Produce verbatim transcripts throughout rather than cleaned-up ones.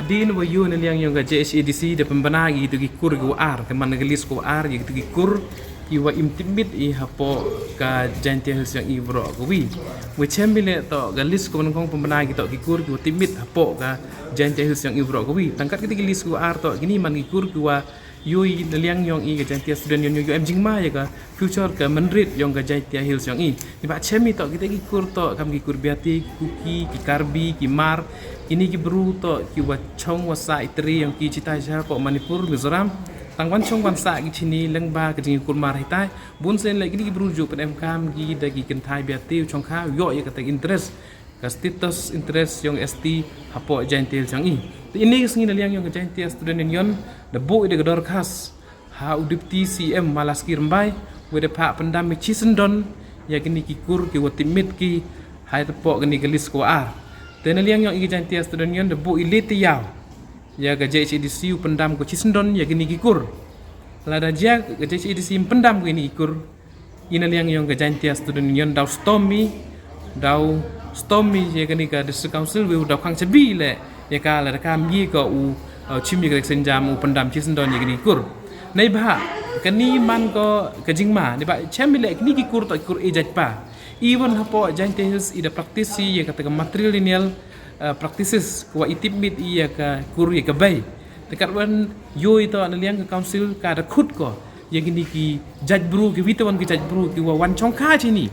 Hadien wa ïoh na liang yong ka J H A D C da pynbna ïa kito ki kur kiwa ar, ka man ka list kiwa ar, ïa kito ki kur kiwa im tipmit i hapoh ka Jaintia Hills yong i baroh kawi. Wa chem i leh toh ka list kawa nyngkong pynbna ïa kito ki kur kiwa tipmit hapoh ka Jaintia Hills yong i baroh kawi. Tang kat kito ki list kiwa ar toh kini man ki kur kiwa ïoh i na liang yong i ka Jaintia Student Union, ïoh em jingma ïa ka future ka mynrit yong ka Jaintia Hills yong i. Neibhah chem i toh kito ki kur toh kam ki kur Biati, ki Kuki, ki Karbi, ki Hmar. Kini ki bru toh kiwa chong wa sah i tre yong ki chitai shapoh Manipur, Mizoram. Tang wan chong wan sah ki chini lyngba ka jingïakur mar hitai. Bunsien leh kini ki bru ju pynemkam ki da ki kynthai Biati u chongkha, ïoh ïa kata ka interest, ka status interest yong S T hapoh Jaintia Hills yong i. Te ine ka sngi na liang yong ka Jaintia Student Union da buh i da ka dorkhas ha u Deputy C M Malaski Rymbai, wa da phah pyndam i chisyndon ïa kini ki kur kiwa tipmit ki ha i tapoh kani ka list kiwa ar. Te na liang yong i ka Jaintia Student Union da buh i le taïaw ïa ka J H A D C u pyndam ko chisyndon ïa kini ki kur. Lada jia ka J H A D C ym pyndam ko kini ki kur, i na liang yong ka Jaintia Student Union daw stom i, daw stom i ïa kani ka District Council, wa u daw khang chabi leh ïa ka lada kam ïa ka u, uh, chim ïa ka synjam u pyndam chisyndon ïa kini ki kur. Neibhah kani man ko ka jingma, neibhah chem i leh kini ki kur toh ki kur e jait pa. Even hapoh Jaintia Hills i da practice ïa kata ka matrilineal, uh, practices, kiwa i tipmit ïa ka kur ïa ka bei. Te katwan ïoh i toh na liang ka council ka da khut ko ïa kini ki jait bru, kiwi te wan ki jait bru kiwa wan chongkha chini.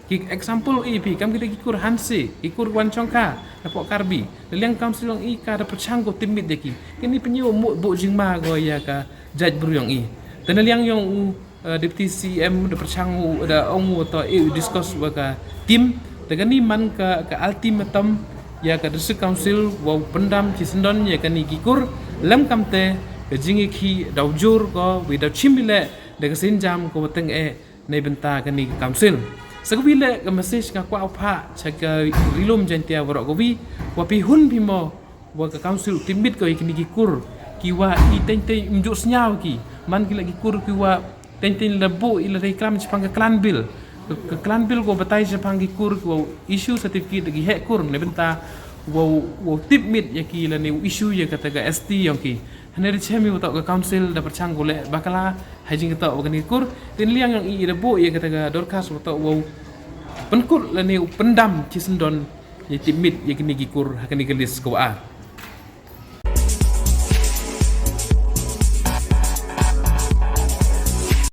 Ki example i phi kam kita ki kur Hanse, ki kur wan chongkha napoh Karbi. Na liang council yong i ka da pyrshang ko tipmit ïa ki. Kini pynïoh mo buh jingma ko ïa ka jait bru yong i. Te na liang yong u, uh, Deputy C M da pyrshang u, da ong u toh e u discuss wa ka team. Te kani man ka, ka ultimatum ïa ka District Council wa u pyndam chisyndon ïa kani ki kur. Lem kamte ka jingïakhih daw jur ko, wa daw chim i leh da ka synjam ko wa teng e na i bynta kani ka council. Sa kawi leh ka message nga kwah u phah cha ka ri lum Jaintia waroh kawi, wa phi hun phi mo wa ka council u tipmit ko ïa kini ki kur kiwa i teng teng im ju sñiaw ki. Man ki leh ki kur kiwa teng teng la buh i la dei klam chaphang ka clan bill. Ka, ka clan bill ko batai chaphang ki kur kiwa issue certificate da ki heh kur na i bynta wa, wa tipmit ïa ki lane u issue ïa kata ka S T yong ki. Hynrei da chem i wa toh ka council da pyrshang ko leh bakla ha jingkyntoh wa kani ka kur. Te na liang yong i da buh ïa kata ka dorkhas wa toh wa pynkut lane u pyndam chisyndon ïa tipmit ïa kini ki kur ha kani ka list kiwa ar.